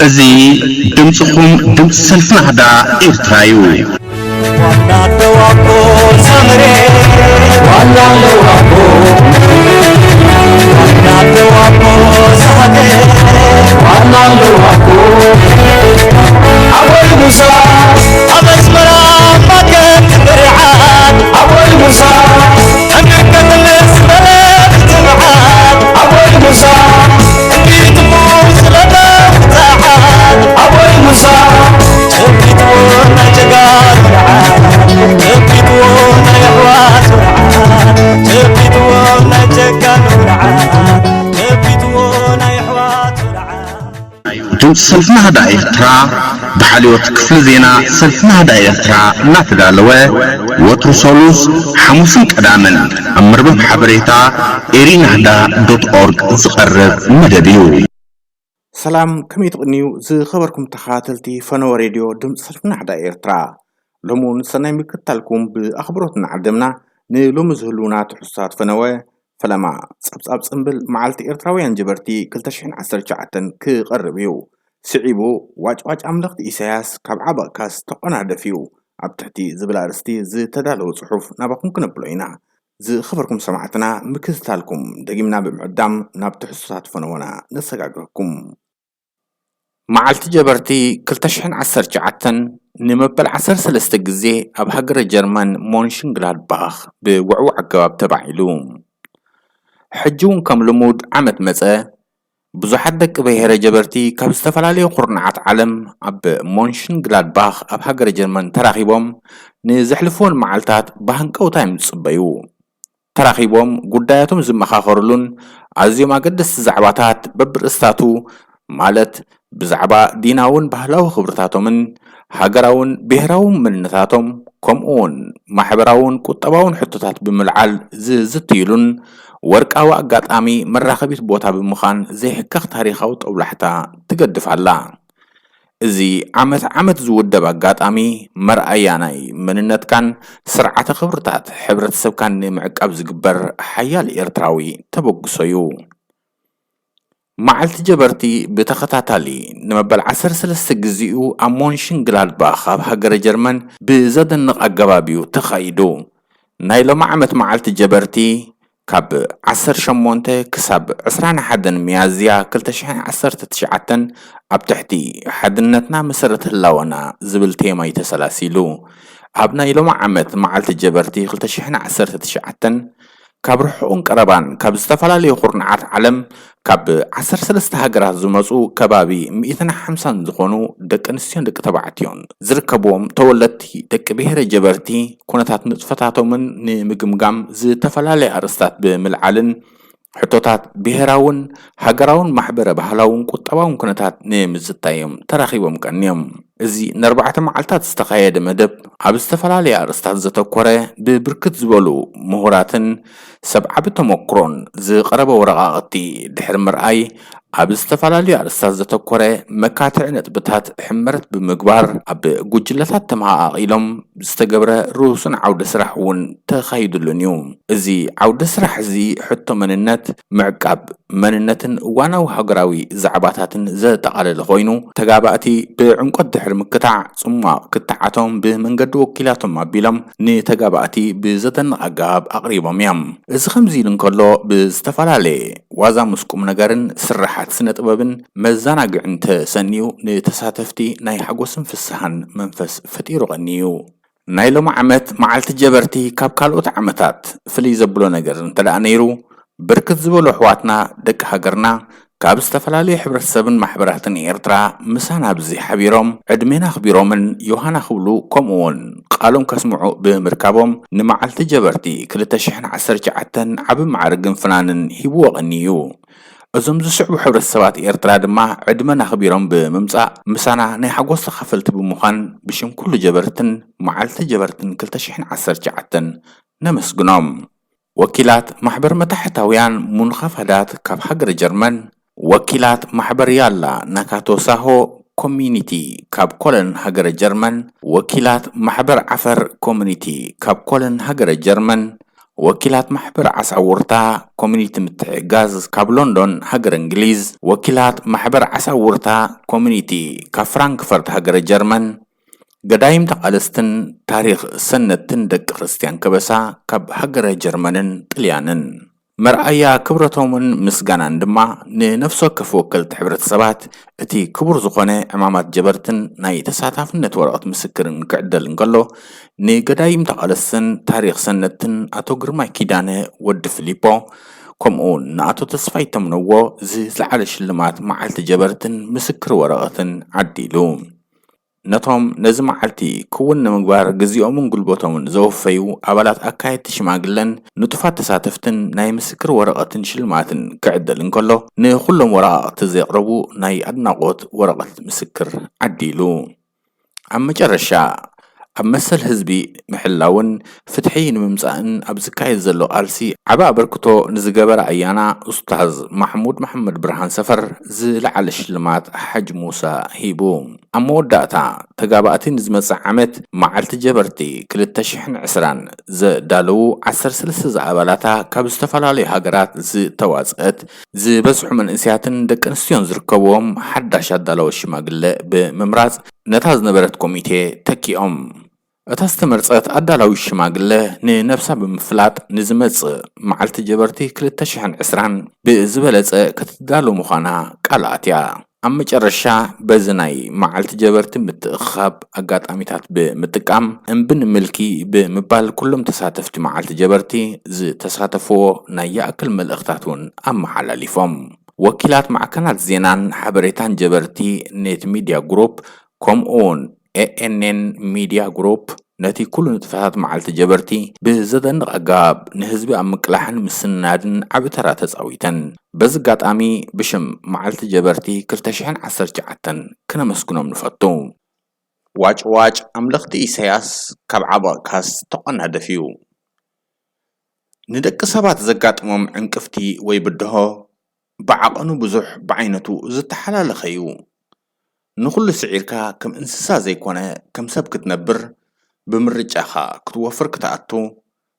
እዚ ድምፅኹም፣ ድምፂ ሰልፊ ናህዳ ኤርትራ እዩ። ዋና ደዋቦ ሰመሬ፣ ዋና ደዋቦ፣ ዋና ደዋቦ ሰመሬ፣ ዋና ደዋቦ። ኣቦይ ሙሳ ኣብ ኣስመራ ማከት ብርዓን፣ ኣቦይ ሙሳ ኣንቀጥልስ በለ ትብዓት፣ ኣቦይ ሙሳ ድምፂ ሰልፊ ናህዳ ኤርትራ ብሓልዮት ክፍሊ ዜና ሰልፊ ናህዳ ኤርትራ እናተዳለወ፣ ወትሩ ሰሉስ፣ ሓሙስን ቀዳምን ኣብ መርበብ ሓበሬታ ኤሪናህዳ ዶት ኦርግ ዝቐርብ መደብ እዩ። ሰላም፣ ከመይ ትቕንዩ ዝኸበርኩም ተኸታተልቲ ፈነወ ሬድዮ ድምፂ ሰልፊ ናህዳ ኤርትራ? ሎሚ እውን ሰናይ ምክትታልኩም ብኣኽብሮት ንዓደምና። ንሎሚ ዝህልውና ትሕዝቶታት ፈነወ፣ ፈለማ፣ ጸብጻብ ጽምብል መዓልቲ ኤርትራውያን ጀበርቲ ክልተ ሽሕን ዓሰርተ ትሽዓተን ክቐርብ እዩ። ስዒቡ፣ ዋጭዋጭ ኣምለኽቲ ኢሳያስ ካብ ዓበቕካስ ተቖናደፍ እዩ ኣብ ትሕቲ ዝብል ኣርእስቲ ዝተዳለወ ጽሑፍ ናባኹም ክነብሎ ኢና። ዝኸበርኩም ሰማዕትና፣ ምክትታልኩም ደጊምና ብምዕዳም ናብ ትሕዝቶታት ፈነወና ነሰጋግረኩም። መዓልቲ ጀበርቲ ክልተ ሽሕን ዓሰርተ ትሽዓተን ንመበል ዓሰርተ ሰለስተ ግዜ ኣብ ሃገረ ጀርመን ሞንሽንግላድባኽ ብውዕዉዕ ኣገባብ ተባዒሉ። ሕጂ እውን ከም ልሙድ ዓመት መጸ፣ ብዙሓት ደቂ ብሄረ ጀበርቲ ካብ ዝተፈላለዩ ኩርናዓት ዓለም ኣብ ሞንሽንግላድባኽ ኣብ ሃገረ ጀርመን ተራኺቦም ንዘሕልፍዎን መዓልታት ብሃንቀውታ እዮም ዝጽበዩ። ተራኺቦም ጉዳያቶም ዝመኻኸርሉን ኣዝዮም ኣገደስቲ ዛዕባታት በብርእስታቱ፣ ማለት ብዛዕባ ዲናውን ባህላዊ ክብርታቶምን ሃገራውን ብሄራውን መንነታቶም፣ ከምኡ እውን ማሕበራውን ቁጠባውን ሕቶታት ብምልዓል ዝዝትይሉን ወርቃዊ ኣጋጣሚ መራኸቢት ቦታ ብምዃን ዘይሕከኽ ታሪኻዊ ጦብላሕታ ትገድፍ ኣላ። እዚ ዓመት ዓመት ዝውደብ ኣጋጣሚ መርኣያ ናይ መንነትካን ስርዓተ ክብርታት ሕብረተሰብካን ንምዕቃብ ዝግበር ሓያል ኤርትራዊ ተበግሶ እዩ። መዓልቲ ጀበርቲ ብተኸታታሊ ንመበል ዓሰርተ ሰለስተ ግዜኡ ኣብ ሞንሽንግላድባኽ ኣብ ሃገረ ጀርመን ብዘደንቕ ኣገባብ እዩ ተኻይዱ። ናይ ሎሚ ዓመት መዓልቲ ጀበርቲ ካብ ዓሰርተ ሸሞንተ ክሳብ ዕስራን ሓደን ሚያዝያ ክልተ ሽሕን ዓሰርተ ትሽዓተን ኣብ ትሕቲ ሓድነትና መሰረት ህላወና ዝብል ቴማ እዩ ተሰላሲሉ። ኣብ ናይ ሎሚ ዓመት መዓልቲ ጀበርቲ ክልተ ሽሕን ዓሰርተ ትሽዓተን ካብ ርሑቕን ቀረባን ካብ ዝተፈላለዩ ኩርናዓት ዓለም ካብ ዓሰርተ ሰለስተ ሃገራት ዝመጹ ከባቢ ሚእትን ሓምሳን ዝኾኑ ደቂ ኣንስትዮን ደቂ ተባዕትዮን ዝርከብዎም ተወለድቲ ደቂ ብሄረ ጀበርቲ ኩነታት ንጥፈታቶምን ንምግምጋም ዝተፈላለየ ኣርእስታት ብምልዓልን ሕቶታት ብሄራውን ሃገራውን ማሕበረ ባህላውን ቁጠባውን ኩነታት ንምዝታይ እዮም ተራኺቦም ቀንዮም። እዚ ንኣርባዕተ መዓልታት ዝተኻየደ መደብ ኣብ ዝተፈላለየ ኣርእስታት ዘተኮረ፣ ብብርክት ዝበሉ ምሁራትን ሰብ ዓቢ ተመክሮን ዝቐረበ ወረቓቕቲ ድሕሪ ምርኣይ፣ ኣብ ዝተፈላለዩ ኣርእስታት ዘተኮረ መካትዒ ነጥብታት ሕመረት ብምግባር፣ ኣብ ጉጅለታት ተመቓቒሎም ዝተገብረ ርኡስን ዓውደ ስራሕ እውን ተኻይዱሉን እዩ። እዚ ዓውደ ስራሕ እዚ ሕቶ መንነት፣ ምዕቃብ መንነትን እዋናዊ ሃገራዊ ዛዕባታትን ዘጠቓለለ ኮይኑ፣ ተጋባእቲ ብዕምቆት ድሕሪ ምክታዕ፣ ጽሟቕ ክትዓቶም ብመንገዲ ወኪላቶም ኣቢሎም ንተጋባእቲ ብዘደንቕ ኣገባብ ኣቕሪቦም እዮም። እዚ ከምዚ ኢሉ እንከሎ፣ ብዝተፈላለየ ዋዛ ምስ ቁም ነገርን ስርሓት ስነ ጥበብን መዘናግዕን ተሰንዩ፣ ንተሳተፍቲ ናይ ሓጎስን ፍስሃን መንፈስ ፈጢሩ ቀንዩ። ናይ ሎሚ ዓመት መዓልቲ ጀበርቲ ካብ ካልኦት ዓመታት ፍልይ ዘብሎ ነገር እንተ ደኣ ነይሩ፣ ብርክት ዝበሉ ኣሕዋትና ደቂ ሃገርና ካብ ዝተፈላለዩ ሕብረተሰብን ማሕበራትን ኤርትራ ምሳና ኣብዚ ሓቢሮም ዕድሜና ኣኽቢሮምን ዮሃና ክብሉ፣ ከምኡ እውን ቃሎም ከስምዑ ብምርካቦም፣ ንመዓልቲ ጀበርቲ ክልተ ሽሕን ዓሰርተ ትሽዓተን ዓቢ ማዕርግን ፍናንን ሂብዎ ቀንዩ። እዞም ዝስዕቡ ሕብረተሰባት ኤርትራ ድማ ዕድመን ኣኽቢሮም ብምምጻእ ምሳና ናይ ሓጎስ ተኻፈልቲ ብምዃን ብሽም ኩሉ ጀበርትን መዓልቲ ጀበርትን ክልተ ሽሕን ዓሰርተ ትሽዓተን ነመስግኖም። ወኪላት ማሕበር መታሕታውያን ሙንኻፋዳት ካብ ሃገረ ጀርመን፣ ወኪላት ማሕበር ያላ ናካቶ ሳሆ ኮሚኒቲ ካብ ኮለን ሃገረ ጀርመን፣ ወኪላት ማሕበር ዓፈር ኮሚኒቲ ካብ ኮለን ሃገረ ጀርመን፣ ወኪላት ማሕበር ዓሳውርታ ኮሚኒቲ ምትሕግጋዝ ካብ ሎንዶን ሃገረ እንግሊዝ፣ ወኪላት ማሕበር ዓሳውርታ ኮሚኒቲ ካብ ፍራንክፈርት ሃገረ ጀርመን፣ ገዳይም ተቓለስትን ታሪኽ ሰነድትን ደቂ ክርስትያን ከበሳ ካብ ሃገረ ጀርመንን ጥልያንን። መርኣያ ክብረቶምን ምስጋናን ድማ ንነፍሲ ወከፍ ወከልቲ ሕብረተሰባት እቲ ክቡር ዝኾነ ዕማማት ጀበርትን ናይ ተሳታፍነት ወረቐት ምስክርን ክዕደል እንከሎ፣ ንገዳይም ተቓለስትን ታሪኽ ሰነድትን ኣቶ ግርማይ ኪዳነ ወዲ ፊሊፖ፣ ከምኡ እውን ንኣቶ ተስፋይ ተምነዎ ዝለዓለ ሽልማት መዓልቲ ጀበርትን ምስክር ወረቐትን ዓዲሉ። ነቶም ነዚ መዓልቲ ክውን ንምግባር ግዜኦምን ጉልበቶምን ዘወፈዩ ኣባላት ኣካየድቲ ሽማግለን ንጡፋት ተሳተፍትን ናይ ምስክር ወረቐትን ሽልማትን ክዕደል እንከሎ፣ ንኹሎም ወረቓቕቲ ዘቕረቡ ናይ ኣድናቖት ወረቐት ምስክር ዓዲሉ። ኣብ መጨረሻ፣ ኣብ መሰል ህዝቢ ምሕላውን ፍትሒ ንምምጻእን ኣብ ዝካየድ ዘሎ ቃልሲ ዓቢ ኣበርክቶ ንዝገበረ ኣያና ኡስታዝ ማሕሙድ መሓመድ ብርሃን ሰፈር ዝለዓለ ሽልማት ሓጅ ሙሳ ሂቡ። ኣብ መወዳእታ፣ ተጋባእቲ ንዝመጽእ ዓመት መዓልቲ ጀበርቲ ክልተ ሽሕን ዕስራን ዘዳለዉ ዓሰርተ ሰለስተ ዝኣባላታ ካብ ዝተፈላለዩ ሃገራት ዝተዋጽአት ዝበዝሑ መንእስያትን ደቂ ኣንስትዮን ዝርከብዎም ሓዳሽ ኣዳለዊ ሽማግለ ብምምራጽ ነታ ዝነበረት ኮሚቴ ተኪኦም። እታ ዝተመርጸት ኣዳላዊት ሽማግለ ንነብሳ ብምፍላጥ ንዝመጽእ መዓልቲ ጀበርቲ ክልተ ሽሕን ዕስራን ብዝበለጸ ክትዳሎ ምዃና ቃል ኣትያ። ኣብ መጨረሻ በዚ ናይ መዓልቲ ጀበርቲ ምትእኽኻብ ኣጋጣሚታት ብምጥቃም እምቢ ንምልኪ ብምባል ኩሎም ተሳተፍቲ መዓልቲ ጀበርቲ ዝተሳተፍዎ ናይ ይኣክል መልእኽታት እውን ኣመሓላሊፎም። ወኪላት ማዕከናት ዜናን ሓበሬታን ጀበርቲ ኔት ሚድያ ግሩፕ ከምኡ እውን ኤኤንኤን ሚድያ ግሩፕ ነቲ ኩሉ ንጥፈታት መዓልቲ ጀበርቲ ብዘደንቕ ኣገባብ ንህዝቢ ኣብ ምቅላሕን ምስናድን ዓቢ ተራ ተጻዊተን። በዚ ኣጋጣሚ ብሽም መዓልቲ ጀበርቲ ክልተ ሽሕን ዓሰርተ ትሽዓተን ክነመስግኖም ንፈቱ። ዋጭ ዋጭ ኣምለኽቲ ኢሳያስ ካብ ዓበቕካስ ተቖናደፍ እዩ። ንደቂ ሰባት ዘጋጥሞም ዕንቅፍቲ ወይ ብድሆ ብዓቐኑ ብዙሕ ብዓይነቱ ዝተሓላለኸ እዩ። ንኹሉ ስዒርካ ከም እንስሳ ዘይኮነ ከም ሰብ ክትነብር፣ ብምርጫኻ ክትወፍር ክትኣቱ፣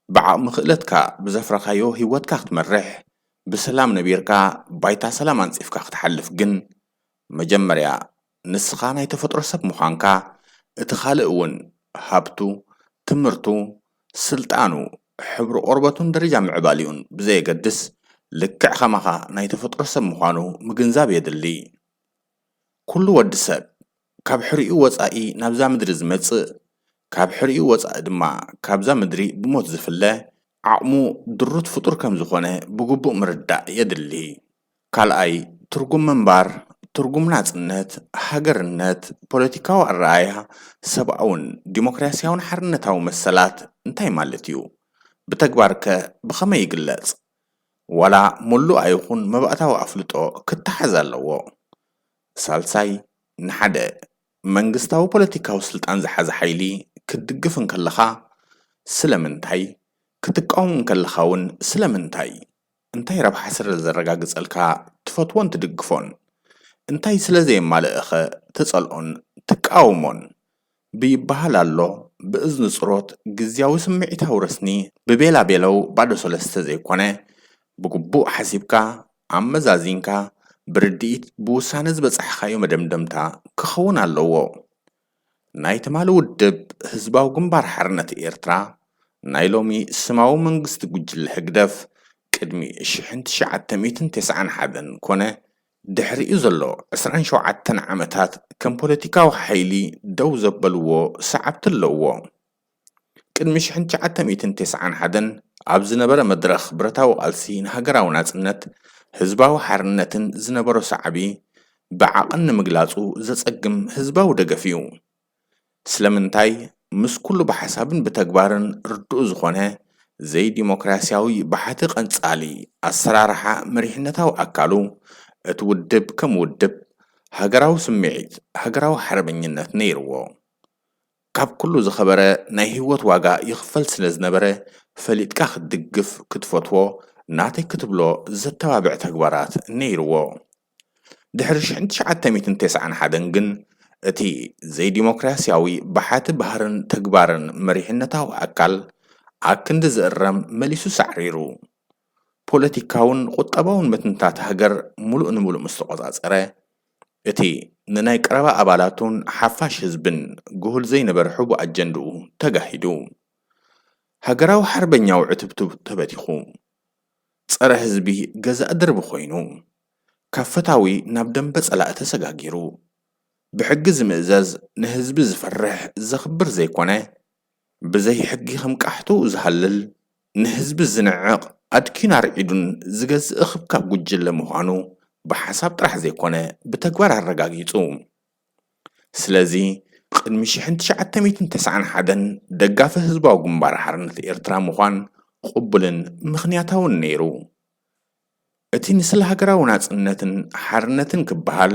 ብዓቕሚ ክእለትካ ብዘፍረኻዮ ህይወትካ ክትመርሕ፣ ብሰላም ነቢርካ ባይታ ሰላም ኣንጺፍካ ክትሓልፍ ግን፣ መጀመርያ ንስኻ ናይ ተፈጥሮ ሰብ ምዃንካ፣ እቲ ካልእ እውን ሃብቱ፣ ትምህርቱ፣ ስልጣኑ፣ ሕብሪ ቆርበቱን ደረጃ ምዕባሊኡን ብዘየገድስ፣ ልክዕ ከማኻ ናይ ተፈጥሮ ሰብ ምዃኑ ምግንዛብ የድሊ። ኩሉ ወዲ ሰብ ካብ ሕሪኡ ወጻኢ ናብዛ ምድሪ ዝመጽእ፣ ካብ ሕሪኡ ወጻኢ ድማ ካብዛ ምድሪ ብሞት ዝፍለ፣ ዓቕሙ ድሩት ፍጡር ከም ዝኾነ ብግቡእ ምርዳእ የድሊ። ካልኣይ፣ ትርጉም ምንባር፣ ትርጉም ናጽነት፣ ሃገርነት፣ ፖለቲካዊ ኣረኣእያ፣ ሰብኣውን ዲሞክራስያውን ሓርነታዊ መሰላት እንታይ ማለት እዩ? ብተግባርከ ብኸመይ ይግለጽ? ዋላ ምሉእ ኣይኹን መባእታዊ ኣፍልጦ ክተሓዝ ኣለዎ። ሳልሳይ፣ ንሓደ መንግስታዊ ፖለቲካዊ ስልጣን ዝሓዘ ሓይሊ ክትድግፍ እንከለኻ ስለምንታይ? ክትቃወም እንከለኻ እውን ስለምንታይ? እንታይ ረብሓ ስለ ዘረጋግጸልካ ትፈትዎን ትድግፎን? እንታይ ስለ ዘየማልእኸ ትጸልኦን ትቃወሞን? ብይበሃል ኣሎ ብእዝኒ ጽሮት ግዝያዊ ስምዒታዊ ረስኒ ብቤላ ቤለው ባዶ ሰለስተ ዘይኮነ፣ ብግቡእ ሓሲብካ፣ ኣመዛዚንካ፣ ብርድኢት፣ ብውሳነ ዝበጻሕካዮ መደምደምታ ክኸውን ኣለዎ። ናይ ትማሊ ውድብ ህዝባዊ ግንባር ሓርነት ኤርትራ፣ ናይ ሎሚ ስማዊ መንግስቲ ጉጅለ ህግደፍ፣ ቅድሚ ሽሕን ትሽዓተ ሚእትን ተስዓን ሓደን ኮነ ድሕሪኡ ዘሎ ዕስራን ሸውዓተን ዓመታት ከም ፖለቲካዊ ሓይሊ ደው ዘበልዎ ሰዓብቲ ኣለዎ። ቅድሚ ሽሕን ትሽዓተ ሚእትን ተስዓን ሓደን ኣብ ዝነበረ መድረኽ ብረታዊ ቃልሲ ንሃገራዊ ናጽነት ህዝባዊ ሓርነትን ዝነበሮ ሳዕቢ ብዓቐን ንምግላጹ ዘጸግም ህዝባዊ ደገፍ እዩ። ስለምንታይ ምስ ኩሉ ብሓሳብን ብተግባርን ርዱእ ዝኾነ ዘይዲሞክራስያዊ ብሓቲ ቀንጻሊ ኣሰራርሓ መሪሕነታዊ ኣካሉ እቲ ውድብ ከም ውድብ ሃገራዊ ስምዒት፣ ሃገራዊ ሓርበኝነት ነይርዎ። ካብ ኩሉ ዝኸበረ ናይ ህይወት ዋጋ ይኽፈል ስለ ዝነበረ፣ ፈሊጥካ ክትድግፍ፣ ክትፈትዎ፣ ናተይ ክትብሎ ዘተባብዕ ተግባራት ነይርዎ። ድሕሪ ሽሕን ትሽዓተ ሚእትን ተስዓን ሓደን ግን፣ እቲ ዘይዲሞክራስያዊ ብሓቲ ባህርን ተግባርን መሪሕነታዊ ኣካል ኣክንዲ ዝእረም መሊሱ ሳዕሪሩ። ፖለቲካውን ቁጠባውን መትንታት ሃገር ሙሉእ ንሙሉእ ምስ ተቖጻጸረ፣ እቲ ንናይ ቀረባ ኣባላቱን ሓፋሽ ህዝብን ግሁል ዘይነበረ ሕቡእ ኣጀንድኡ ተጋሂዱ። ሃገራዊ ሓርበኛዊ ዕትብትብ ተበቲኹ። ጸረ ህዝቢ ገዛእ ድርቢ ኮይኑ፣ ካብ ፈታዊ ናብ ደንበ ጸላኢ ተሰጋጊሩ። ብሕጊ ዝምእዘዝ፣ ንህዝቢ ዝፈርሕ ዘኽብር ዘይኮነ፣ ብዘይ ሕጊ ከም ቃሕቱ ዝሃልል፣ ንህዝቢ ዝንዕቕ፣ ኣድኪኑ ኣርዒዱን ዝገዝእ እኽብካብ ጉጅለ ምዃኑ ብሓሳብ ጥራሕ ዘይኮነ ብተግባር ኣረጋጊጹ። ስለዚ ቅድሚ ሽሕን ትሽዓተ ሚእትን ተስዓን ሓደን ደጋፊ ህዝባዊ ግንባር ሓርነት ኤርትራ ምዃን ቅቡልን ምኽንያታውን ነይሩ። እቲ ንስለ ሃገራዊ ናጽነትን ሓርነትን ክበሃል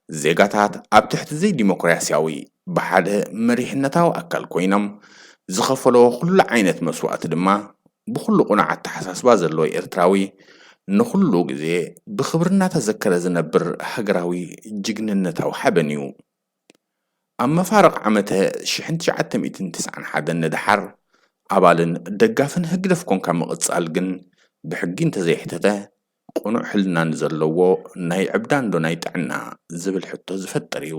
ዜጋታት ኣብ ትሕቲ ዘይዲሞክራስያዊ ብሓደ መሪሕነታዊ ኣካል ኮይኖም ዝኸፈለዎ ኩሉ ዓይነት መስዋእቲ ድማ ብኹሉ ቁኑዕ ኣተሓሳስባ ዘለዎ ኤርትራዊ ንኹሉ ግዜ ብኽብሪ እናተዘከረ ዝነብር ሃገራዊ ጅግንነታዊ ሓበን እዩ። ኣብ መፋርቕ ዓመተ ሽሕን ትሽዓተ ሚእትን ተስዓን ሓደን ንደሓር ኣባልን ደጋፍን ህግደፍ ኮንካ ምቕጻል ግን ብሕጊ እንተዘይሕተተ ቅኑዕ ሕልና ንዘለዎ ናይ ዕብዳን ዶ ናይ ጥዕና ዝብል ሕቶ ዝፈጥር እዩ።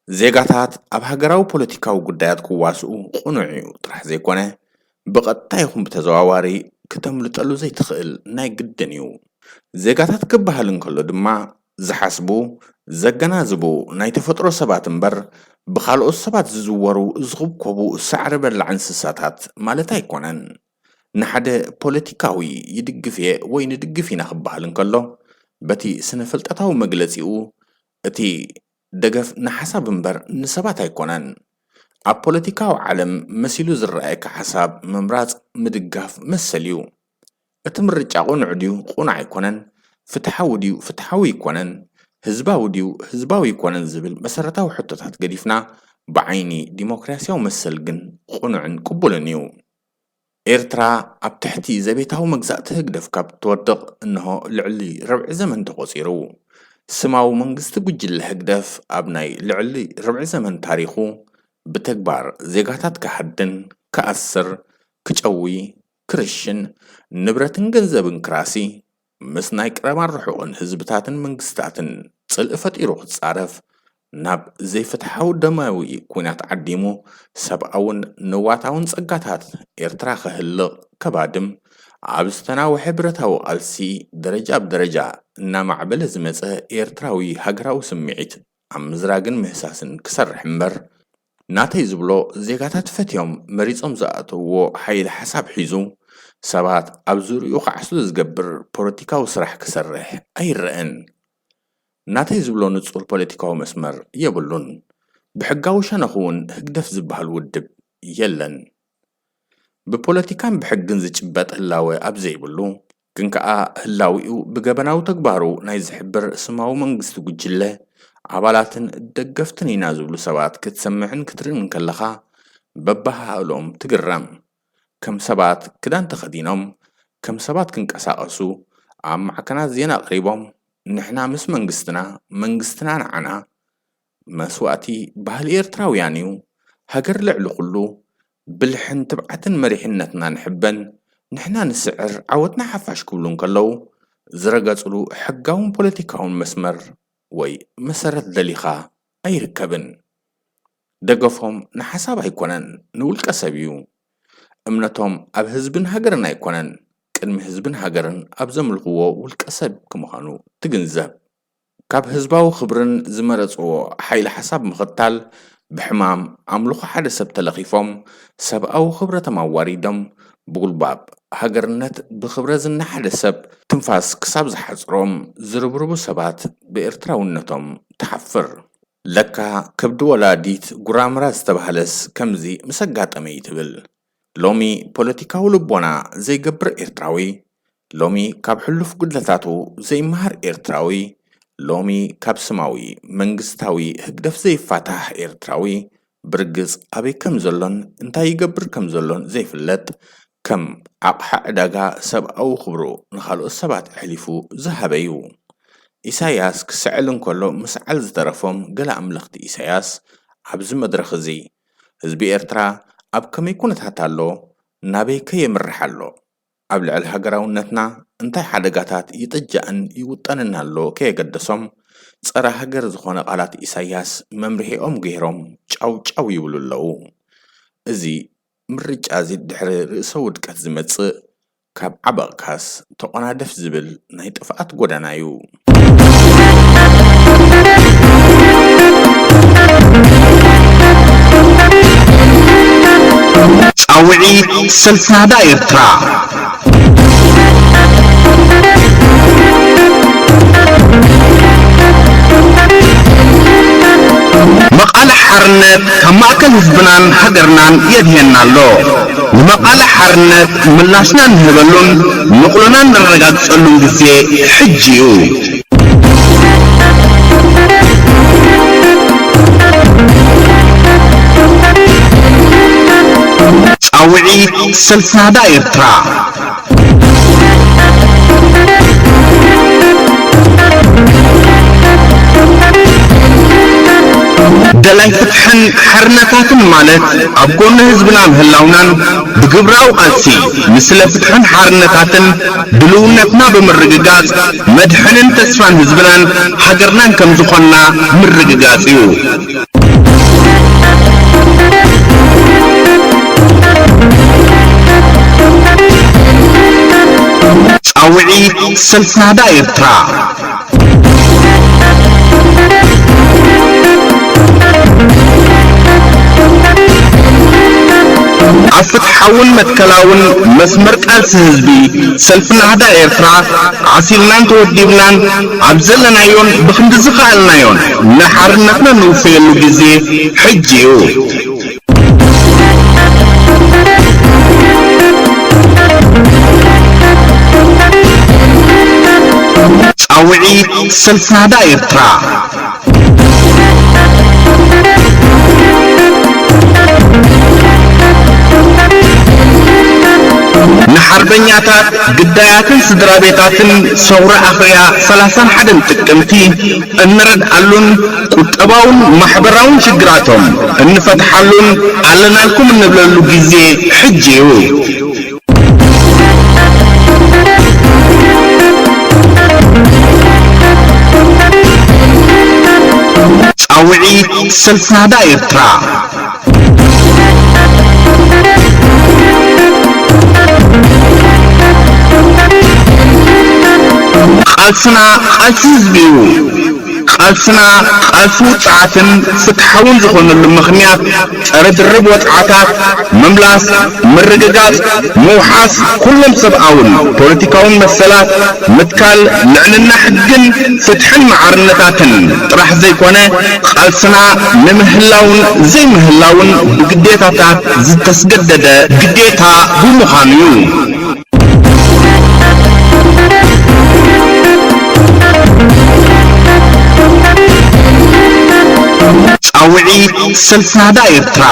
ዜጋታት ኣብ ሃገራዊ ፖለቲካዊ ጉዳያት ክዋስኡ ቅኑዕ እዩ ጥራሕ ዘይኮነ፣ ብቐጥታ ይኹን ብተዘዋዋሪ ክተምልጠሉ ዘይትኽእል ናይ ግድን እዩ። ዜጋታት ክበሃል እንከሎ ድማ ዝሓስቡ፣ ዘገናዝቡ ናይ ተፈጥሮ ሰባት እምበር ብኻልኦት ሰባት ዝዝወሩ፣ ዝኹብኮቡ ሳዕሪ በላዕ እንስሳታት ማለት ኣይኮነን። ንሓደ ፖለቲካዊ ይድግፍ እየ ወይ ንድግፍ ኢና ክበሃል እንከሎ፣ በቲ ስነ-ፍልጠታዊ መግለጺኡ እቲ ደገፍ ንሓሳብ እምበር ንሰባት ኣይኮነን። ኣብ ፖለቲካዊ ዓለም መሲሉ ዝረኣየካ ሓሳብ ምምራጽ ምድጋፍ መሰል እዩ። እቲ ምርጫ ቅኑዕ ድዩ ቅኑዕ ኣይኮነን፣ ፍትሓዊ ድዩ ፍትሓዊ ኣይኮነን፣ ህዝባዊ ድዩ ህዝባዊ ኣይኮነን ዝብል መሰረታዊ ሕቶታት ገዲፍና ብዓይኒ ዲሞክራስያዊ መሰል ግን ቅኑዕን ቅቡልን እዩ። ኤርትራ ኣብ ትሕቲ ዘቤታዊ መግዛእቲ ህግደፍ ካብ ትወድቕ እንሆ ልዕሊ ርብዒ ዘመን ተቖጺሩ። ስማዊ መንግስቲ ጉጅለ ህግደፍ ኣብ ናይ ልዕሊ ርብዒ ዘመን ታሪኹ ብተግባር ዜጋታት ክሃድን፣ ክኣስር፣ ክጨዊ፣ ክርሽን፣ ንብረትን ገንዘብን ክራሲ፣ ምስ ናይ ቀረባን ርሑቕን ህዝብታትን መንግስታትን ጽልኢ ፈጢሩ ክጻረፍ፣ ናብ ዘይፍትሓዊ ደማዊ ኲናት ዓዲሙ፣ ሰብኣውን ንዋታውን ጸጋታት ኤርትራ ከህልቕ፣ ከባድም፣ ኣብ ዝተናውሐ ብረታዊ ቃልሲ ደረጃ ብደረጃ እናማዕበለ ዝመጸ ኤርትራዊ ሃገራዊ ስምዒት ኣብ ምዝራግን ምህሳስን ክሰርሕ እምበር፣ ናተይ ዝብሎ ዜጋታት ፈትዮም መሪጾም ዝኣተውዎ ሓይሊ ሓሳብ ሒዙ፣ ሰባት ኣብ ዙርያኡ ክዓስሉ ዝገብር ፖለቲካዊ ስራሕ ክሰርሕ ኣይረኣን። ናተይ ዝብሎ ንጹር ፖለቲካዊ መስመር የብሉን። ብሕጋዊ ሸነኹ እውን ህግደፍ ዝበሃል ውድብ የለን። ብፖለቲካን ብሕግን ዝጭበጥ ህላወ ኣብ ዘይብሉ፣ ግን ከኣ ህላዊኡ ብገበናዊ ተግባሩ ናይ ዝሕብር ስማዊ መንግስቲ ጉጅለ፣ ኣባላትን ደገፍትን ኢና ዝብሉ ሰባት ክትሰምዕን ክትርእን እንከለኻ፣ በበሃህልኦም ትግረም። ከም ሰባት ክዳን ተኸዲኖም፣ ከም ሰባት ክንቀሳቐሱ፣ ኣብ ማዕከናት ዜና ቀሪቦም፣ ንሕና ምስ መንግስትና፣ መንግስትና ንዓና፣ መስዋእቲ ባህሊ ኤርትራውያን እዩ፣ ሃገር ልዕሊ ኩሉ፣ ብልሕን ትብዓትን መሪሕነትና ንሕበን፣ ንሕና ንስዕር፣ ዓወትና ሓፋሽ ክብሉ እንከለዉ፣ ዝረገጽሉ ሕጋውን ፖለቲካውን መስመር ወይ መሰረት ደሊኻ ኣይርከብን። ደገፎም ንሓሳብ ኣይኮነን፣ ንውልቀ ሰብ እዩ። እምነቶም ኣብ ህዝብን ሃገርን ኣይኮነን፣ ቅድሚ ህዝብን ሃገርን ኣብ ዘምልኽዎ ውልቀ ሰብ ከምዃኑ ትግንዘብ። ካብ ህዝባዊ ክብርን ዝመረጽዎ ሓይሊ ሓሳብ ምኽታል፣ ብሕማም ኣምልኾ ሓደ ሰብ ተለኺፎም፣ ሰብኣዊ ክብረቶም ኣዋሪዶም፣ ብጉልባብ ሃገርነት ብኽብረ ዝና ሓደ ሰብ ትንፋስ ክሳብ ዝሓጽሮም ዝርብርቡ ሰባት ብኤርትራውነቶም ትሓፍር። ለካ ከብዲ ወላዲት ጉራምራ ዝተባህለስ ከምዚ ምስ ኣጋጠመ እዩ ትብል። ሎሚ ፖለቲካዊ ልቦና ዘይገብር ኤርትራዊ፣ ሎሚ ካብ ሕሉፍ ጉድለታቱ ዘይመሃር ኤርትራዊ፣ ሎሚ ካብ ስማዊ መንግስታዊ ህግደፍ ዘይፋታሕ ኤርትራዊ፣ ብርግጽ ኣበይ ከም ዘሎን እንታይ ይገብር ከም ዘሎን ዘይፍለጥ፣ ከም ኣቕሓ ዕዳጋ ሰብኣዊ ክብሩ ንኻልኦት ሰባት ኣሕሊፉ ዝሃበ እዩ። ኢሳያስ ክስዕል እንከሎ ምስዓል ዝተረፎም ገለ ኣምለኽቲ ኢሳያስ ኣብዚ መድረኽ እዚ፣ ህዝቢ ኤርትራ ኣብ ከመይ ኩነታት ኣሎ፣ ናበይ ከየምርሕ ኣሎ? ኣብ ልዕሊ ሃገራውነትና እንታይ ሓደጋታት ይጥጃእን ይውጠንን ኣሎ ከየገደሶም፣ ጸረ ሃገር ዝኾነ ቃላት ኢሳያስ መምርሒኦም ገይሮም ጫው ጫው ይብሉ ኣለዉ። እዚ ምርጫ እዚ ድሕሪ ርእሰ ውድቀት ዝመጽእ፣ ካብ ዓበቕካስ ተቖናደፍ ዝብል ናይ ጥፍኣት ጎዳና እዩ። ጻውዒት ሰልፊ ናህዳ ኤርትራ። መቓልሕ ሓርነት ካብ ማእከል ህዝብናን ሃገርናን የድህየና ኣሎ። ንመቓልሕ ሓርነት ምላሽና እንህበሉን ንቕሎና እነረጋግጸሉን ግዜ ሕጂ እዩ። ጻውዒት ሰልፊ ናህዳ ኤርትራ። ደላይ ፍትሕን ሓርነታትን ማለት ኣብ ጎኒ ህዝብና ምህላውናን ብግብራዊ ቃልሲ ንስለ ፍትሕን ሓርነታትን ድልውነትና ብምርግጋጽ መድሕንን ተስፋን ህዝብናን ሃገርናን ከም ዝኾንና ምርግጋጽ እዩ። ጻውዒት ሰልፊ ናህዳ ኤርትራ። ኣብ ፍትሓውን መትከላውን መስመር ቃልሲ ህዝቢ ሰልፊ ናህዳ ኤርትራ ዓሲልናን ተወዲብናን ኣብ ዘለናዮን ብኽንዲ ዝኸኣልናዮን ንሓርነትና ንውፈየሉ ግዜ ሕጂ እዩ። ጻውዒት ሰልፊ ናህዳ ኤርትራ። ንሓርበኛታት፣ ግዳያትን ስድራ ቤታትን ሰውራ ኣኽርያ ሰላሳን ሓደን ጥቅምቲ እንረድኣሉን ቁጠባውን ማሕበራውን ሽግራቶም እንፈትሓሉን ኣለናልኩም እንብለሉ ግዜ ሕጂ እዩ። ጻውዒት ሰልፊ ናህዳ ኤርትራ። ቃልስና ቃልሲ ህዝቢ እዩ። ቃልስና ቃልሲ ውጽዓትን ፍትሓውን ዝኾነሉ ምኽንያት ጸረ ድርብ ወጽዓታት፣ ምምላስ፣ ምርግጋጽ፣ ምውሓስ ኩሎም ሰብኣውን ፖለቲካውን መሰላት፣ ምትካል ልዕልና ሕግን ፍትሕን ማዕርነታትን ጥራሕ ዘይኮነ፣ ቃልስና ንምህላውን ዘይምህላውን ብግዴታታት ዝተስገደደ ግዴታ ብምዃኑ እዩ። ጻውዒት ሰልፊ ናህዳ ኤርትራ።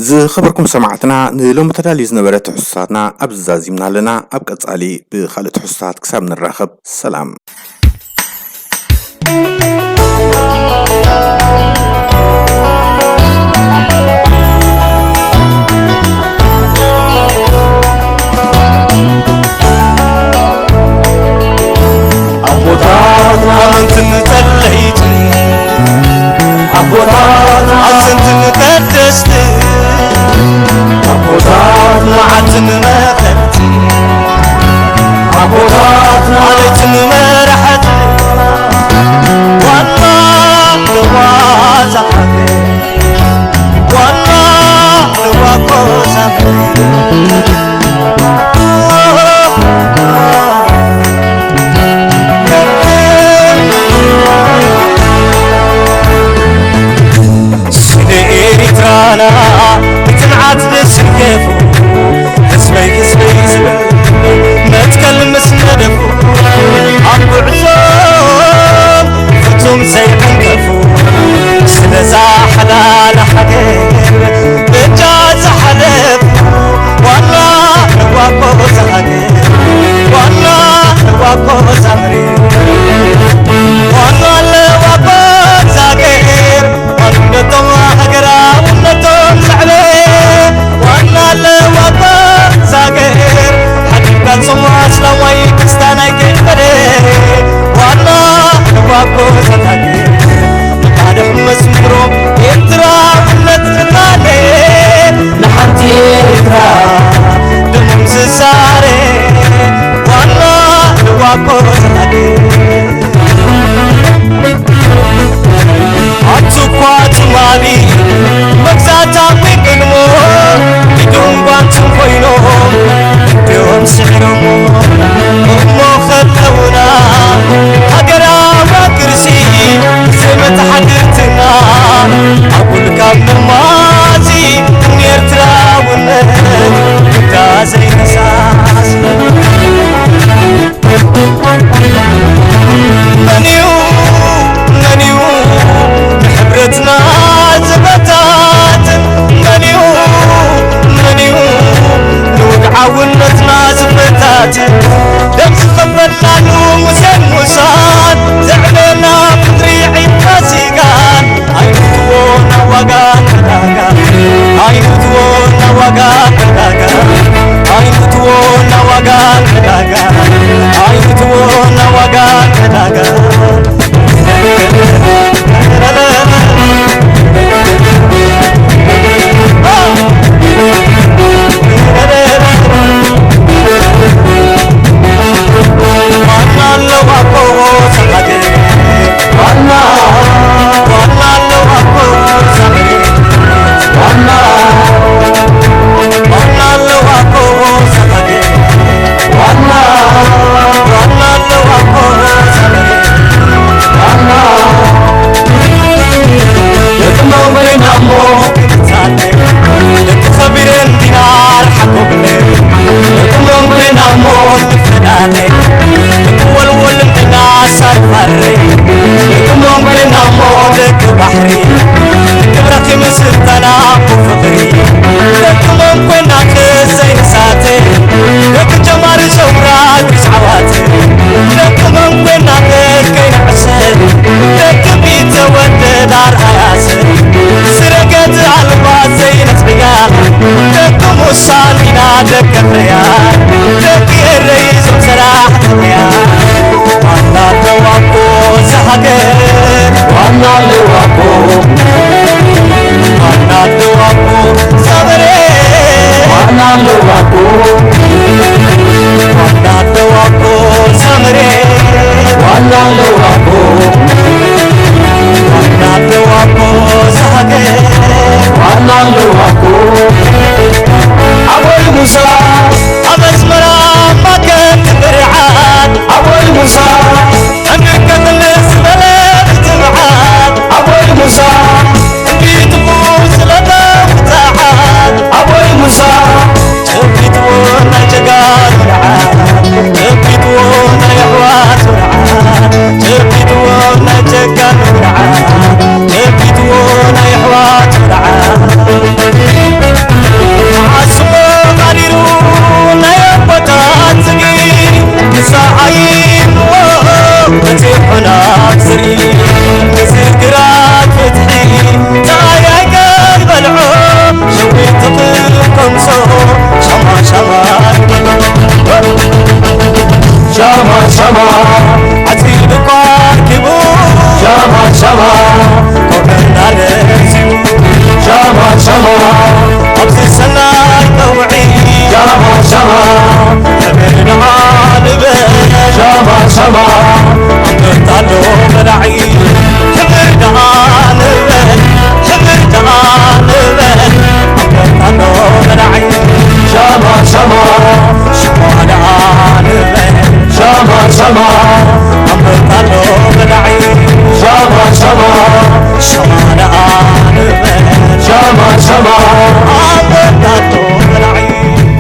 ዝኸበርኩም ሰማዕትና፣ ንሎሚ ተዳልዩ ዝነበረ ትሕዝቶታትና ኣብዚ ዛዚምና ኣለና። ኣብ ቀጻሊ ብኻልእ ትሕዝቶታት ክሳብ ንራኸብ፣ ሰላም። ኣቦታትና ኣመንትን ጸለይትን፣ ኣቦታትና ኣዘንትን ቀደስትን፣ ኣቦታትና ዓድን መኸ ኣቦታት ማለትን መራሕቲ ዋና ደዋ ደም ዝኸፈልናሉ ሙሴን ሙሳን፣ ዘዕበና ምድሪ ዒድ ፋሲካን፣ ኣይንእትዎ ናብ ዋጋ ዕዳጋ፣ ኣይንእትዎ ናብ ዋጋ ዕዳጋ፣ ኣይንእትዎ ናብ ዋጋ ዕዳጋ፣ ኣይንእትዎ ናብ ዋጋ ዕዳጋ።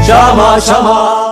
ሻማ ሻማ